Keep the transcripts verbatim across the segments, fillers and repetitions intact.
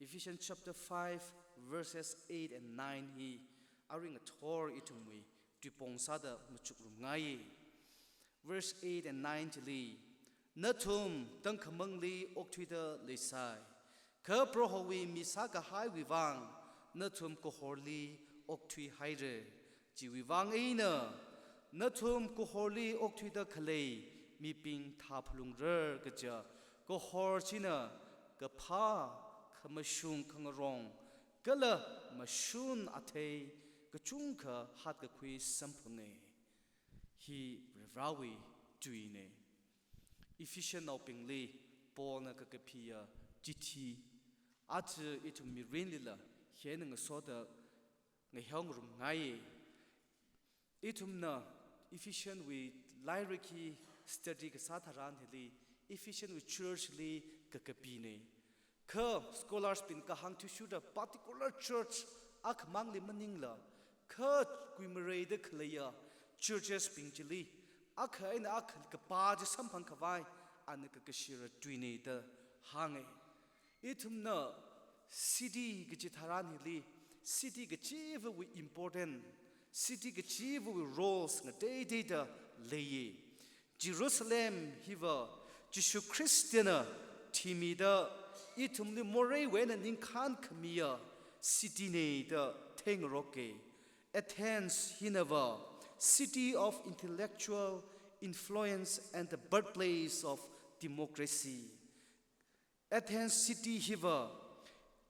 Ephesians chapter five, verses eight and nine hi arui ngathor ithumwui tuipong sāda machukrumngai. Verse eight and nine chili, "Nathum tangkhamangli okthuida leisai, kha Prohowui mi sākahaiwui vang nathum kahorli okthuihaira. Chiwui vang eina nathum kahorli okthuida khalei mibing thāphalungra kaja kahor china kaphā, khamashung khangarong, kala mashun athei kachungkha hatkakhui samphanga." Hi Varivarāwui tuina. Ephesian naobingli Paulna kakaphiya chithi, aja ithum mirinlila hieina ngasoda ngahānngarumngai. Ithumna Ephesian wui lairik hi study kasā tharan hili Ephesian wui church li kakapina. Kha scholars bing kahāng athishurda particular church akhamangli maningla, kha kuimareida khaleiya churches bing chili akha eina akha kapā chi samphang khavai ana kakashira tuina da hānga. Ithumna city kachi tharan hili, city kachivawui important, city kachivawui roles ngateiteida leiya. Jerusalem hiva Jishu Khristana thimida ithumli moreiwui eina ningkhān khamiya city na da theingaroka. Athens hinava city of intellectual influence and the birthplace of democracy. Athens city hiva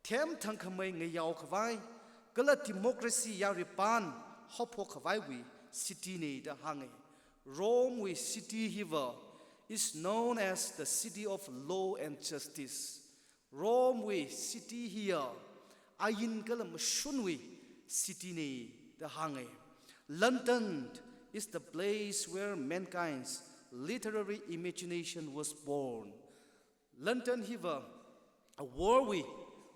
themthangkhamei ngayao khavai, kala democracy yaripān haophok khavaiwui city na da hānga. Rome wui city hiva is known as the city of law and justice. Rome wui city hiya ain kala mashunwui city na da hānga. London is the place where mankind's literary imagination was born. London hiva aworwui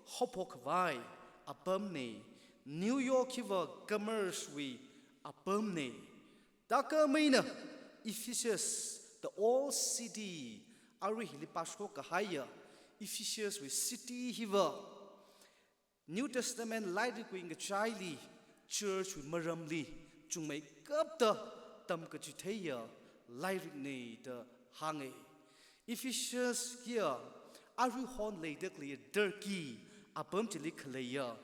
haophok khavai apamna. New York hiva commerce wui apamna. Thākhameina Ephesus, the old city, arui hili pāshok kahaiya Ephesus wui city hiva New Testament lairikwui ngachaili church wui maramli chungmeikapta tamkachitheiya lairik na da hānga. Ephesus hiya aruihon leida khalei Turkey apam chili khaleiya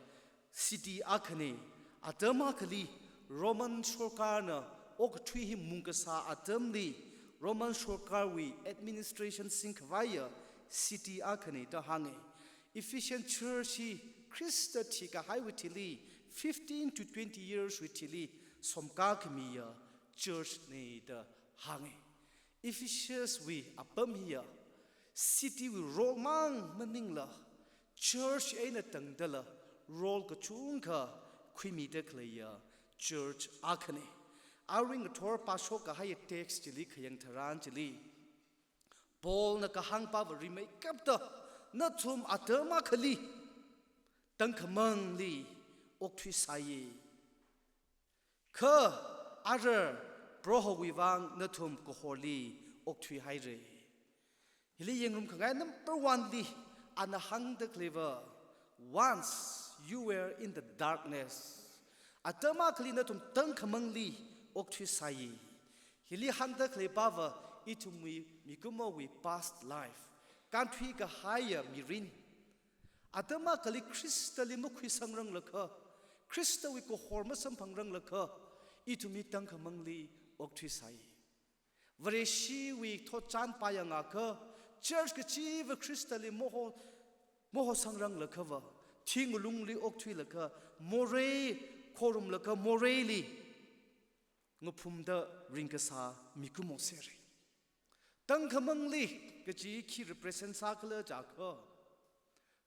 city akhana. Atam akhali Roman sorkarna okathui hi mungkasā atamli Roman sorkarwui administration singkhavaiya city akhana da hānga. Ephesian church hi Khrista thikahaiwui thili fifteen to twenty years wui thili somkā khamiya church na da hānga. Ephesus wui apam hiya city wui role mang maningla, church eina tangdala role kachungkha khuimida khaleiya church akhana. Arui ngathor pāshok kahaiya text chili khayang tharan chili, Paulna kahāngpava rimeikapta, nathum atam akhali tangkhamangli okthuisai. Kha ara Prohowui vang nathum kahorli okthuihaira. Hili yangngarumkhangai number one li ana hāngda khaleiva, "Once you were in the darkness." Atam akhali nathum tangkhamangli okthuisai. Hili hāngda khaleipava ithumwui mikumowui past life, kānthuikahaiya mirin. Atam akhali Khristali makhuisangranglakha, Khristawui kahor masamphangranglakha, ithum hi tangkhamangli okthuisai. Vareshiwui thotchan pāyangakha, church kachiva Khristali maho, mahosangranglakha va, thinglungli okthuilakha, morei khorumlakha, moreili ngaphumda ringkasā mikumo sera. Tangkhamangli kachi khi represent sākhala jiakha,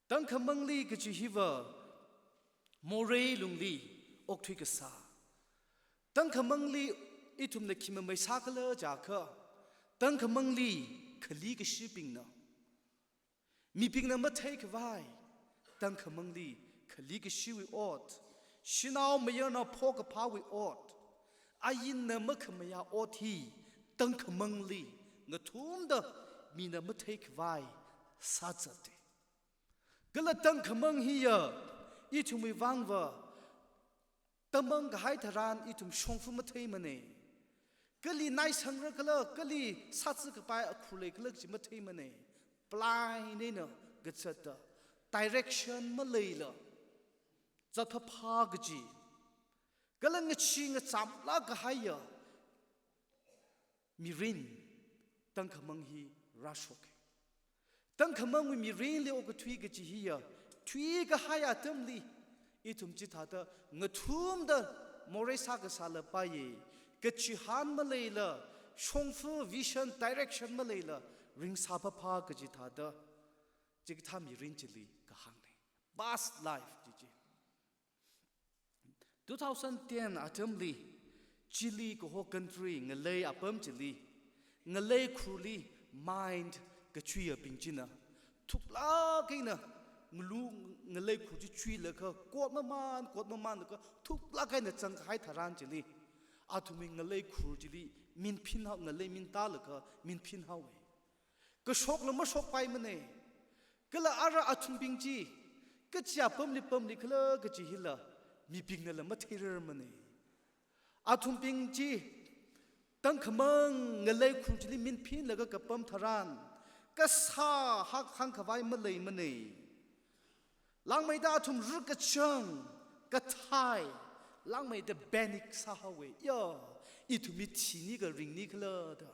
tangkhamangli kachi hiva morei lungli okthuikasā. Tangkhamangli ithumna khi mamei sākhala jiakha, tangkhamangli khali kashibingna, mibingna matheikhavai tangkhamangli khali kashiwui ot, shanao mayarnao phokaphāwui ot, ainna makhamayā ot hi tangkhamangli ngathumda mina matheikhavai sāzata. Kala tangkhamang hiya, ithumwui vangva, tamang kahai tharan ithum shongfa matheimana. Kali naisangra kala, kali sātsi kapai akhur lei kala kaji matheimana. Blind eina kazata, direction maleila, zatphapha kaji. Kala ngachee ngachamla kahaiya mirin, tangkhamang hi rāshoka. Tangkhamangwui mirinli okathui kaji hiya, thuikahai atamli, ithum chithāda ngathumda morei sākasāla paiya, kachihān maleila, shongfa vision direction maleila, ringsāphapha kaji thāda, chikathā mirin chili kahāngna. Past life chi chi. Two thousand ten atamli, Chile kaho country ngalei apam chili, ngalei khurli mine kachuiyabing china, thuklāk eina ngalu ngalei khur chi chuilaga, kot mamān, kot mamānlaga, thuklāk eina zangkahai tharan chili, athumwui ngalei khur chili min phinhao, ngalei min tālaga min phinhaowa. Kashokla mashokpaimana. Kala ara athumbing chi, kachi apamli pamli khala kaji hila, mibingnala matheirarmana. Athumbing chi, tangkhamang ngalei khur chili min phinlaga kapam tharan, kasā hak hāngkhavai maleimana. Langmeida athum rikachang, kathai, langmeida panic sāhaowa. Ya, ithum mi thini ka ringni khala da.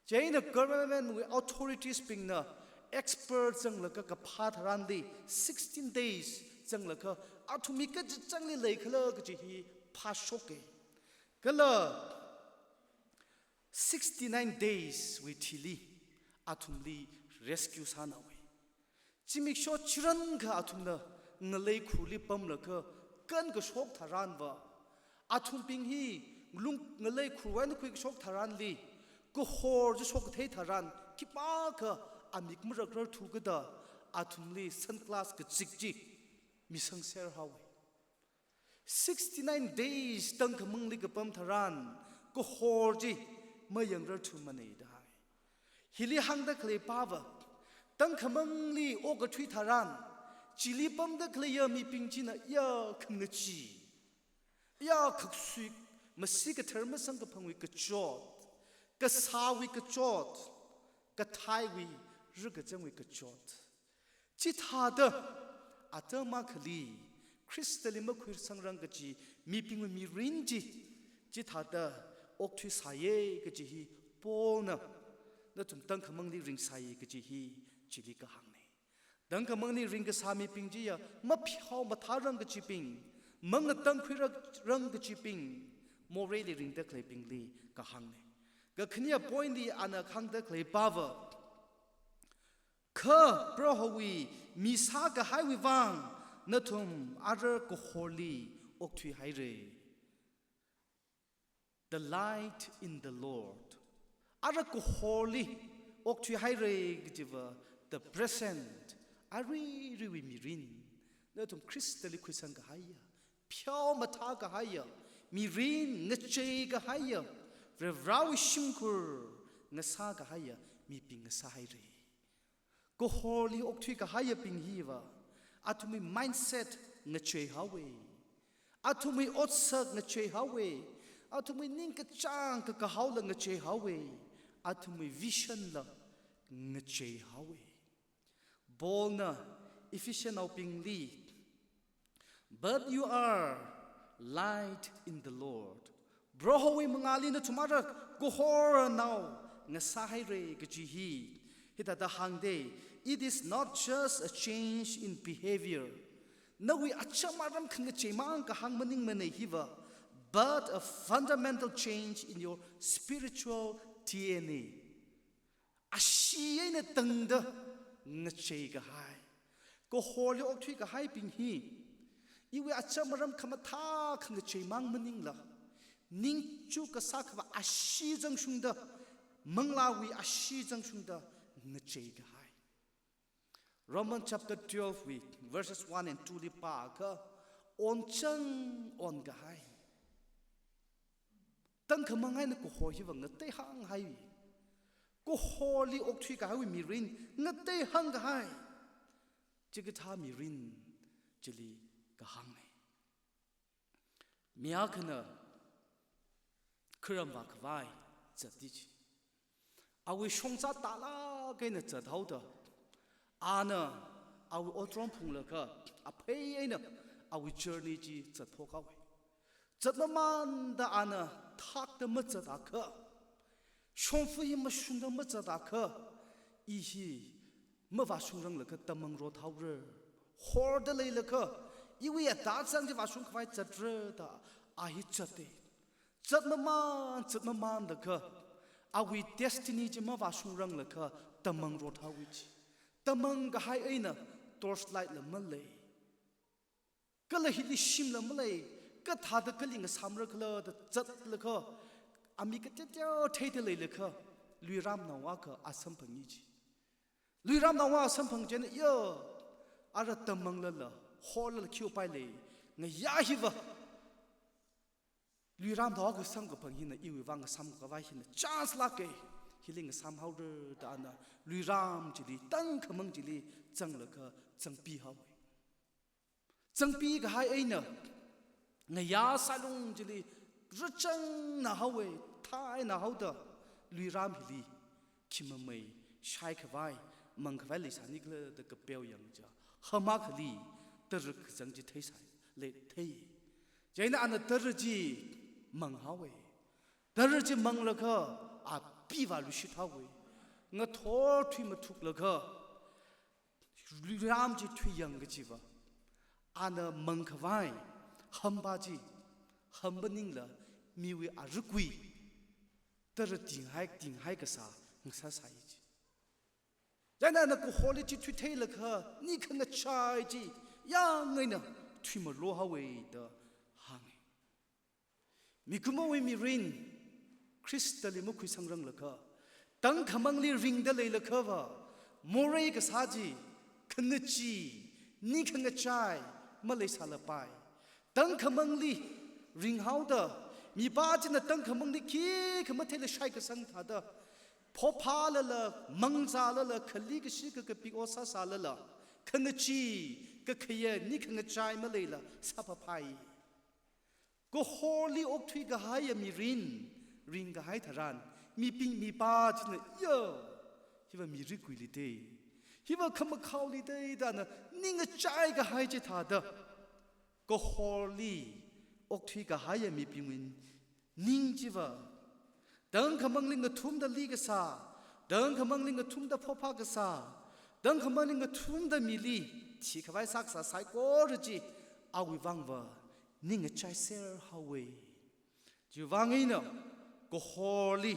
Chieina government wui authorities bingna expert zanglaga kaphā tharanli sixteen days zanglaga athum mi kachangli leikhala kaji hi phāshoka. Kala sixty-nine days wui thili athumli rescue sānaowa. Zimiksho chirānkha athumna ngalei khurli pamlaga kankashok tharanva, athumbing hi lung ngalei khurwui eina khuikashok tharanli, kahor chi shokkathei tharan, khipākha amik marakrarthu kajida, athumli sunglass kazik chi misangser haowa. Sixty-nine days tangkhamangli kapam tharan, kahor chi mayangrarthumana da hai. Hili hāngda khaleipava, tangkhamangli okathui tharan, chili pamda khaleiya mibing china ya khangachee, ya khaksui, masi kathar masang kaphangwui kachot, kasāwui kachot, kathaiwui rikachangwui kachot. Chithāda, atam akhali, Khristali makhuisangrang kaji, mibingwui mirin chi, chithāda, okthuisāya kaji hi, Paulna, nathum tangkhamangli ringsāya kaji hi, chili kahāngna. Tangkhamangli ringkasā mibing chiya, mapheomathārang kajibing, mangatangkhuirarang kajibing, moreili ringda khaleibingli kahāngna. Kakhane point li ana hāngda khaleipava, kha Prohowui mi sākahaiwui vang, nathum ara kahorli okthuihaira. The light in the Lord. Ara kahorli okthuihaira kajiva, the present, aruiruiwui mirin. Nathum Khristali khuisangkahaiya, pheomathākahaiya, mirin ngacheikahaiya, Varivarāwui shimkhur ngasākahaiya mibing ngasāhaira. Kahorli okthuikahaiyabing hiva, athumwui mindset ngacheihaowa. Athumwui otsak ngacheihaowa. Athumwui ningkachāng kakahaola ngacheihaowa. Athumwui vision la ngacheihaowa. Paulna Ephesiannaobingli, "But you are light in the Lord." Prohowui mangāli nathum ara kahornao ngasāhaira kaji hi. Hithāda hāngda, it is not just a change in behavior. Nawui acham aram khangacheimang kahāng maningmana hiva, but a fundamental change in your spiritual D N A. Ashee eina tangda ngacheikahai. Kahorli okthuikahaibing hi, iwui acham aram khamathā khangacheimang maningla, ningchu kasā khavā ashee zangshungda, manglāwui ashee zangshungda ngacheikahai. Romans chapter twelve wui verses one and two li pākha, onchang onkahai. Tangkhamang eina kahor hiva ngateihānghai. Kahorli okthuikahaiwui mirin ngateihāngkahai. Chikathā mirin chili kahāngna. Mi akhana kharam vākhavai zat chi. Awui shongza tālāk eina zathaoda, ana awui otram phunglaga, aphei eina awui journey chi zatphok haowa. Zatmamānda ana thakta mazatakha, shongfa hi mashungda mazatakha, i hi mavāshungranglakha tamang rothaora. Horda leilakha, iwui atazang chi vāshungkhavai zatra da a hi zata. Zatmamān, zatmamānlakha, awui destiny chi mavāshungranglakha tamang rothaowa chi. Tamang kahai eina torchlight la malei. Kala hili shimla malei, kathāda kali ngasāmra khala da zatlaga, ami kateoteo theida leilakha, luiramnao akha a samphangi chi. Luiramnao a samphang chieina, ya, ara tamanglala, horlala khi upai lei, ngayā hiva. Luiramnao akha samkaphang hina iwui vang ngasāmkhavai hina chance lāka, hili ngasāmhaora da ana luiram chili, tangkhamang chili zanglaga zangpihaowa. Zangpi kahai eina, ngayā sālung chili rachangna haowa, thaina haoda, luiram hili khi mamei, shaikhavai, mangkhavai leisāni khala da kapeo yangcha, hama khali tara kazang chi theisai, lei thei. Chieina ana tara chi manghaowa. Tara chi manglaga, a pi vāluishit haowa. Ngathor thui mathuklaga, luiram chi thuiyang kajiva, ana mangkhavai hamba chi, hamba ningla miwui arikui, tara tinghai, tinghai kasā ngasāsai chi. Chieina ana kahorli chithui theilaga, ning khangachai chi, yang eina thuimalo haowa da hānga. Mikumowui mirin, Khristali makhuisangranglakha, tangkhamangli ringda leilakhava, morei kasā chi, khangachee, ning khangachai, maleisālapai. Tangkhamangli ringhaoda, mipā china tangkhamangli khikha matheila shaikasang thāda, phophālala, mangzālala, khali kashi kakapik ot sāsālala, khangachee, kakhayā, ning khangachai maleila sāphaphai. Kahorli okthui kahaiya mirin ringkahai tharan, mibing mipā china, ya, hiva mirikuili da, hiva khamakhaoli da da ana ning achai kahai chithāda, kahorli okthui kahaiya mibingwui ning chiva, tangkhamangli ngathumda li kasā, tangkhamangli ngathumda phophā kasā, tangkhamangli ngathumda mili thikhavai sākasā saikora chi, awui vangva ning achaiser haowa. Chiwui vang eina, kahorli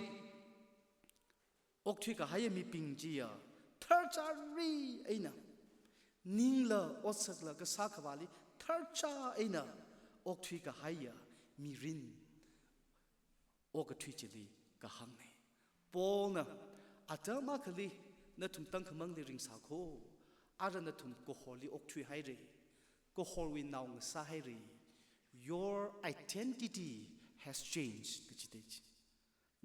okthui kahaiya mibing chiya, tharchari eina, ningla otsakla kasā khavāli tharcha eina okthui kahaiya mirin okathui chili kahāngna. Paulna, atam akhali nathum tangkhamangli ringsā kho, ara nathum kahorli okthuihaira, kahorwui nao ngasāhaira. Your identity has changed, kaji da chi.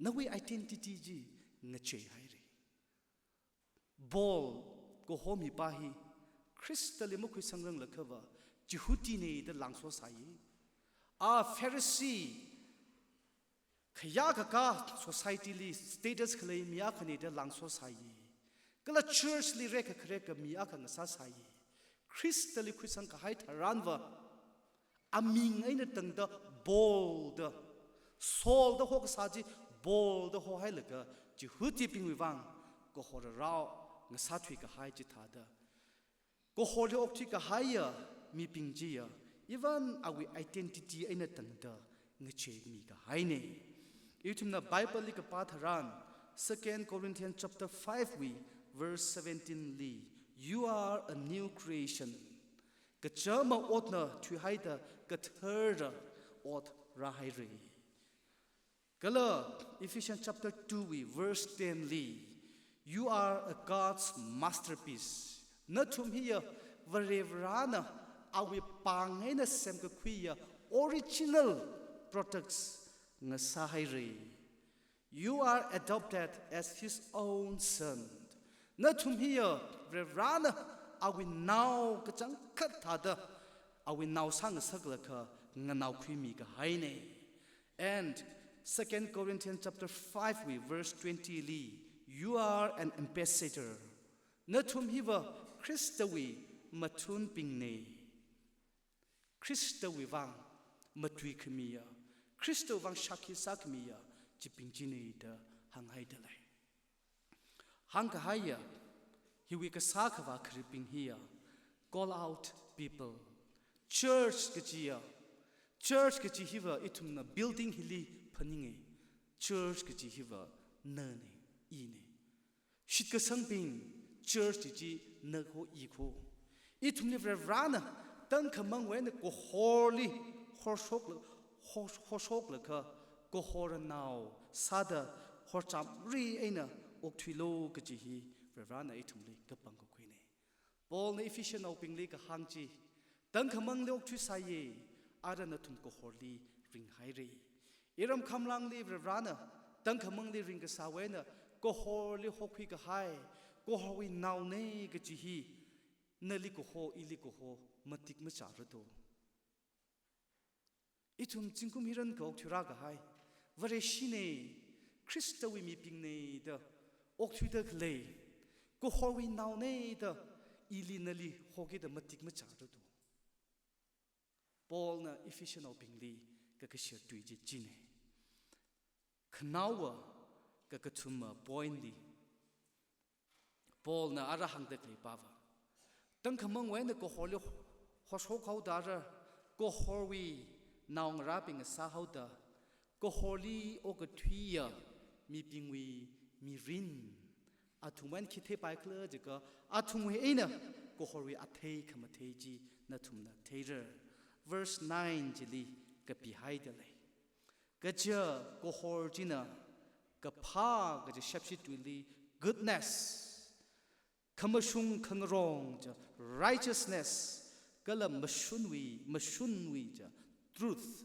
Nawui identity chi ngacheihaira. Paul kaho mipā hi Khristali makhuisangranglakha va Jihudina da lāngsosai. A Pharisee, khayākakā society li status khalei mi akhana da lāngsosai. Kala church li rekakhareka mi akha ngasāsai. Khristali khuisang kahai tharan va, aming eina tangda Paul da, Saul da hokasā chi Paul da hohailaga, Jihudibingwui vang kahor rarao ngasāthui kahai chithāda, kahorli okthui kahaiya mibing chiya, even awui identity eina tangda ngacheimi kahaina. Ithumna Bible li kapā tharan, Second Corinthians chapter five wui verse seventeen li, "You are a new creation." Kachama otna thuihaida kathara ot rāhaira. Kala Ephesians chapter two wui verse ten li, "You are a God's masterpiece." Nathum hiya Varivarana awui pāng eina semkakhuiya original products ngasāhaira. "You are adopted as his own son." Nathum hiya Varivarana awui nao kachangkhat thāda, awui nao sāngasaklaga nganaokhuimi kahaina. And Second Corinthians chapter five wui verse twenty li, "You are an ambassador." Nathum hiva Khristawui mathunbingna. Khristawui vang matuikhamiya, Khristawui vang shākhi sākhamiya, chibing china da hānghaida lei. Hāngkahaiya, hiwui kasā khavā kharibing hiya, call out people. Church kajiya, church kaji hiva ithumna building hili phaninga, church kaji hiva nana, ina. Shitkasangbing, church chi nako iko. Ithumli Varivarana tangkhamangwui eina kahorli horshokla-, hor-, horshoklaga kahornao sāda horchamri eina okthuilu kaji hi Varivarana ithumli kapangkakhuina. Paulna Ephesianaobingli kahāng chi, tangkhamangli okthuisāya, ara nathum kahorli ringhaira. Iram khamlangli Varivarana tangkhamangli ringkasāwui eina kahorli hokhui kahai, kahorwui naona kaji hi, nali kaho, ili kaho matik machāra do. Ithum zingkum hiran kha okthuirā kahai, Vareshina, Khristawui mibingna da okthuida khalei, kahorwui naona da ili nali hoki da matik machāra do. Paulna Ephesianaobingli kakashir tui chi china. Khanaowa kakathuma point li, Paulna ara hāngda khalei pava, tangkhamangwui eina kahorli hoshok haoda ara kahorwui naongarābing sāhaoda, kahorli okathuiya mibingwui mirin, athumwui eina khi theipai khala jiakha, athumwui eina kahorwui athei khamathei chi nathumna theira. Verse nine chili kapihaida lei. Kaja kahor china kaphā kaja shepshi tuili goodness, khamashung khangarong ja righteousness, kala mashunwui, mashunwui ja truth,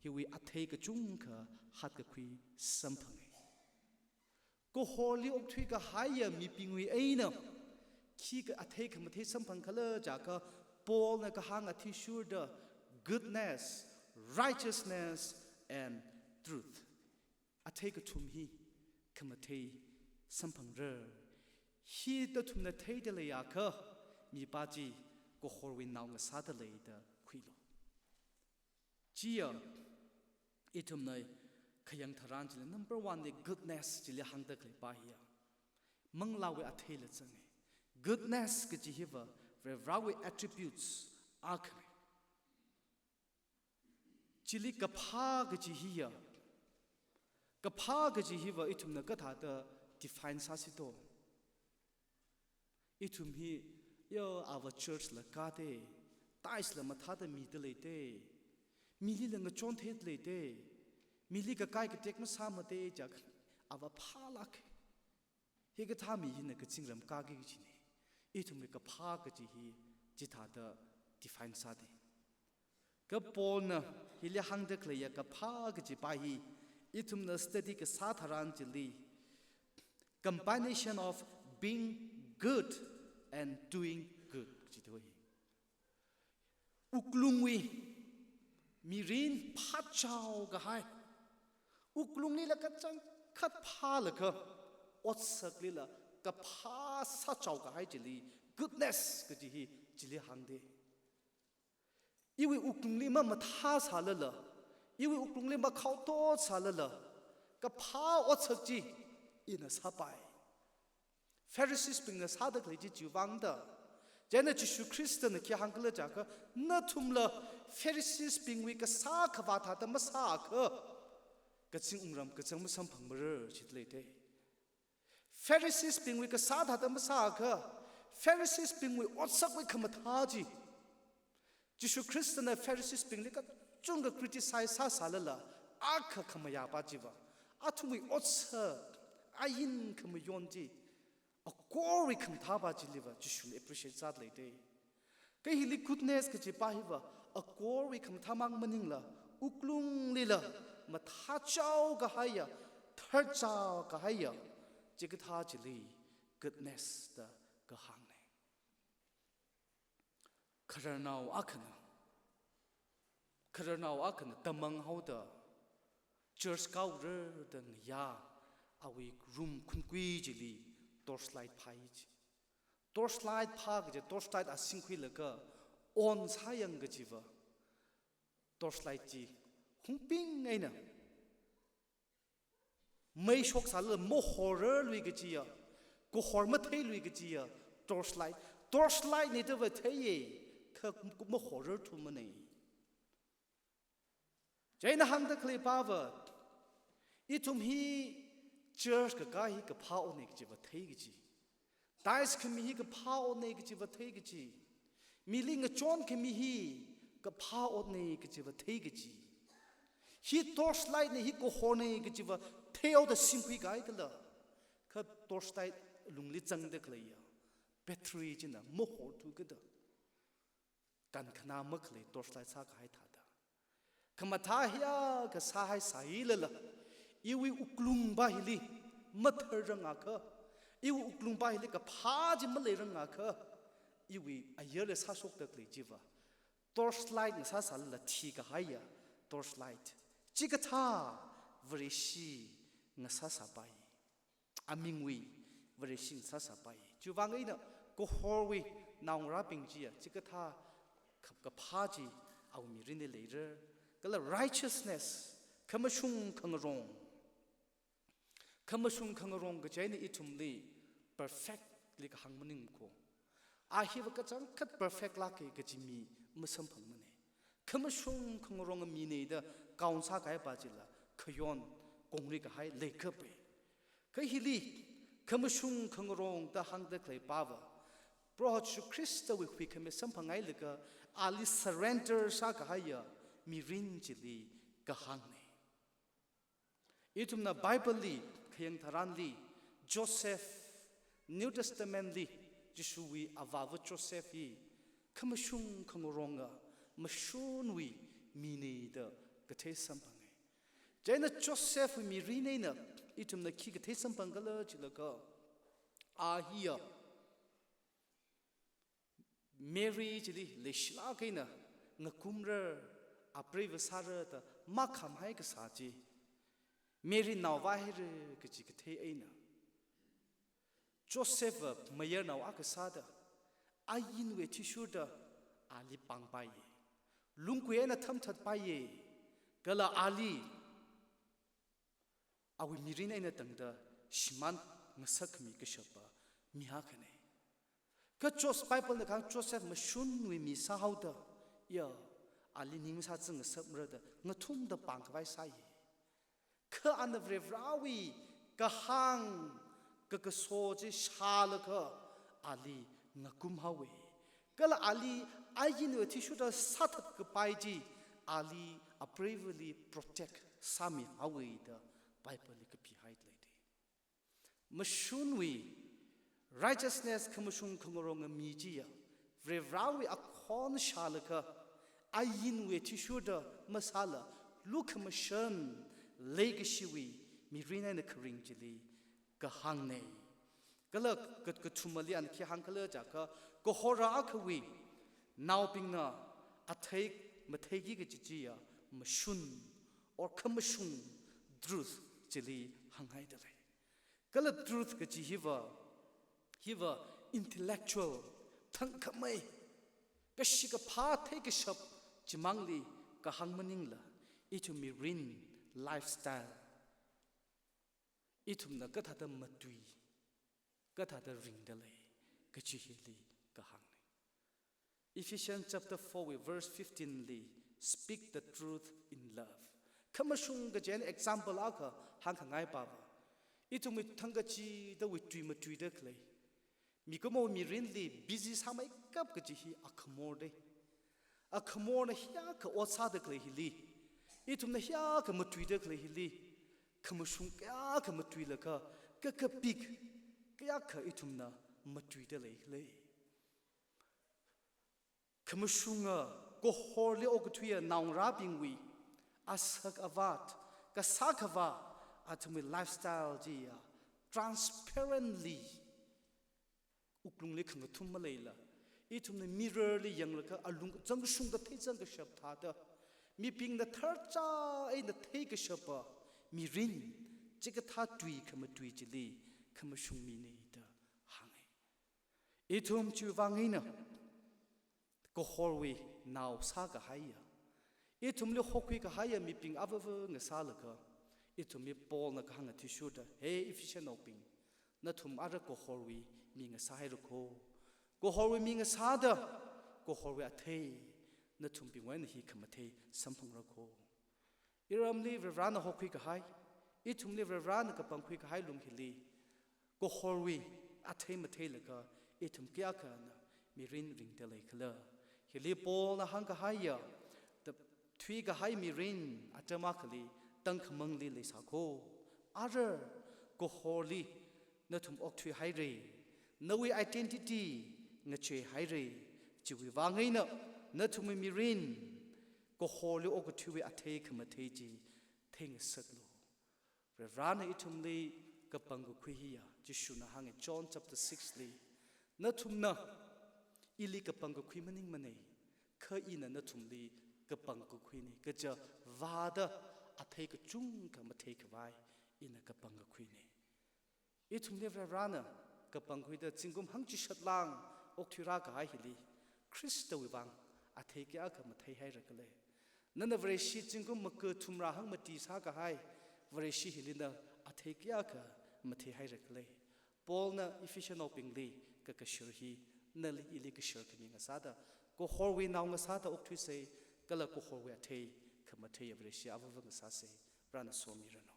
hiwui athei kachungkha hatkakhui samphanga. Kahorli okthui kahaiya mibingwui eina khikha athei khamathei samphang khala jiakha, Paulna kahāng athishurda goodness, righteousness and truth. Athei kathum hi khamathei samphangra. Hi athumna theida leiakha, mipā chi kahorwui nao ngasāda lei da khuilu. Chiya, ithumna khayang tharan chili number one li goodness chili hāngda khalei pā hiya, manglāwui atheila zanga. Goodness kaji hiva Varivarāwui attributes akhana. Chili kaphā kaji hiya, kaphā kaji hiva ithumna kathāda define sāsi do? Ithum hi, yo, ava church la kāda, tithes la mathāda mida leida, milila ngachon theida leida, mili kakai katek masāmada jiakha, ava phālāk. Hikathā mi hina kazingram kāki kajina. Ithumwui kaphā kaji hi chithāda define sāda. Kha Paulna hili hāngda khaleiya kaphā kaji pā hi, ithumna study kasā tharan chili, combination of being good and doing good kaji thoi. Wuklungwui mirin phāchao kahai, wuklunglila kachangkhat phālaga, otsaklila kaphā sāchao kahai chili goodness kaji hi chili hāngda. Iwui wuklungli mamathā sālala, iwui wuklungli makhaotot sālala, kaphā otsak chi ina sāpai. Pharisees bingna sāda khalei chi chiwui vang da. Chieina Jishu Khristana khi hāng khala jiakha, nathumla Pharisees bingwui kasā khavā thāda masāakha, kazing wungram kachang masamphangmara jida leida. Pharisees bingwui kasā thāda masāakha, Pharisees bingwui otsakwui khamathā chi, Jishu Khristana Pharisees bingli kachungkha criticize sāsālala, akha khamayā pā chiva, athumwui otsak, ain khamayon chi, akorwui khamathā pā chiliva Jishuna appreciate sāda leida. Kha hili goodness kaji pā hiva, akorwui khamathā mang maningla, wuklunglila mathāchao kahaiya, tharchao kahaiya, chikathā chili goodness da kahāngna. khararnao akhana, khararnao akhana tamang haoda church kaora da ngayā awui room khunkui chili torchlight phāi chi. Torchlight phā kaji, torchlight asing khuilaga on sāyang kajiva, torchlight chi hungping eina mei shoksālala mahorarlui kajiya, kahor matheilui kajiya, torchlight. Torchlight na da va theiya, kha mahorarthumana. Chieina hāngda khaleipava, ithum hi church kakā hi kaphā otna kajiva thei kaji. Tithes khami hi kaphā otna kajiva thei kaji. Mili ngachon khami hi kaphā otna kajiva thei kaji. Hi torchlight na hi kahorna kajiva theihaoda singkhui kahai kala, kha torchlight lungli zangda khaleiya battery china mahorthu kada, kankhana makhalei torchlight sākahai thāda. Khamathā hiyākha sāhai sāilala, iwui wuklungpa hili matharrangakha, iwui wuklungpa hili kaphā chi maleirangakha, iwui ayarli sāshokda khalei chiva torchlight ngasāsālala thikahaiya torchlight chikathā Vareshi ngasāsāpai. Amingwui Vareshi ngasāsāpai. Chiwuivang eina kahorwui naongarābing chiya chikathā kap-, kaphā chi awui mirinli leira. Kala righteousness, khamashung khangarong. Khamashung khangarong kaji eina ithumli perfect li kahāng maningmana ko. A hiva kachangkhat perfect lāka kaji mi masamphangmana. Khamashung khangaronga mina da count sākahaipa chila khayon kongri kahai leikapai. Kha hili khamashung khangarong da hāngda khaleipava, Proho Jishu Khristawui huikhami samphangngailaga ali surrender sākahaiya mirin chili kahāngna. Ithumna Bible li khayang tharanli, Joseph, New Testament li Jishuwui avāva Joseph hi khamashung khangaronga mashunwui mina da kathei samphanga. Chieina Joseph wui mirin eina ithumna khi kathei samphang khala chilaga, a hiya Mary chili leishilāk eina ngakumra, apreiva sāra da makhamhai kasā chi, Mary naovā haira kaji kathei eina, Joseph va mayarnao akha sāda, ainwui athishurda ali pāngpaiya, lungkui eina thamthatpaiya, kala ali awui mirin eina tangda shimān ngasakkhami kashapa mi akhana. Kha Jos-, Bible na kahāng Joseph mashunwui mi sāhaoda, ya, ali ning masāzang ngasakmara da ngathumda pāngkhavai sāya. Kha ana Varivarāwui kahāng kakaso chi shālaga ali ngakumhaowa. Kala ali ainwui athishurda sāthatkapai chi ali apreivali protect sāmihaowa da Bible li kapihai leida. Mashunwui righteousness, khamashung khangaronga mi chiya Varivarāwui akhon shālaga ainwui athishurda masāla lukhamashan leikashiwui mirin eina kharing chili kahāngna. Kala kat-, kathumali ana khi hāng khala jiakha, kahora akhawui naobingna athei matheiki kaji chiya mashun or khamashung, truth chili hānghaida lei. Kala truth kaji hiva, hiva intellectual, thangkhamei, kashi kaphā theikashap chimangli kahāng maningla, ithum mirin, lifestyle, ithumna kathāda matui, kathāda ringda lei kaji hili kahāngna. Ephesians chapter four wui verse fifteen li, "Speak the truth in love." Khamashung kaji eina example akha hāngkhangaipava, ithumwui thangkachidawui tui matuida khalei, mikumo mirinli busy sāmeikap kaji hi akhamor da. Akhamorna hiyākha ot sāda khalei hili, ithumna hiyākha matuida khalei hili, khamashung kayākha matuilaga, kakapik kayākha ithumna matuida leikhala. Khamashunga, kahorli okathuiya naongarābingwui asak avat, kasā khavā, athumwui lifestyle chiya transparently wuklungli khangathum maleila, Ithumna mirror li yanglaga alung zangkashungda theizangkashap thāda, mibingna tharcha eina theikashapa mirin, chikathā tui khamatui chili khamashung mina da hānga. Ithum chiwui vang eina kahorwui nao sākahaiya, ithumli hokhuikahaiya mibing avava ngasālaga, ithumli Paulna kahāng athishurda, he Ephesianaobing, nathum ara kahorwui mi ngasāhaira kho. Kahorwui mi ngasāda, kahorwui athei nathumbingwui eina hi khamathei samphangra kho. Iramli Varivarana hokhuikahai, ithumli Varivarana kapangkhuikahai lung hili, kahorwui athei matheilaga ithum kayākhana mirin ringda leikhala? Hili Paulna hāngkahaiya, ta thuikahai mirin atam akhali tangkhamangli leisā kho. Ara kahorli nathum okthuihaira. Nawui identity ngacheihaira. Chiwui vang eina nathumwui mirin kahorli okathuiwui athei khamathei chi theingasaklu. Varivarana ithumli kapangkakhui hiya, Jishuna hānga John chapter six li, nathumna ili kapangkakhui maningmana, kha ina nathumli kapangkakhuina, kaja vāda athei kachungkha matheikhavai ina kapangkakhuina. Ithumli Varivarana kapangkhuida zingkum hangchishat lāng okthuirākahai hili, Khristawui vang athei kayākha matheihaira khala? Nana Vareshi zingkum maka thumrā hangmati sākahai Vareshi hili na athei kayākha matheihaira khala? Paulna Ephesianaobingli kakashir hi nali ili kashir khami ngasāda, kahorwui nao ngasāda okthuisa, kala kahorwui athei khamatheiya Vareshi avava ngasāsa. Varena somiranu.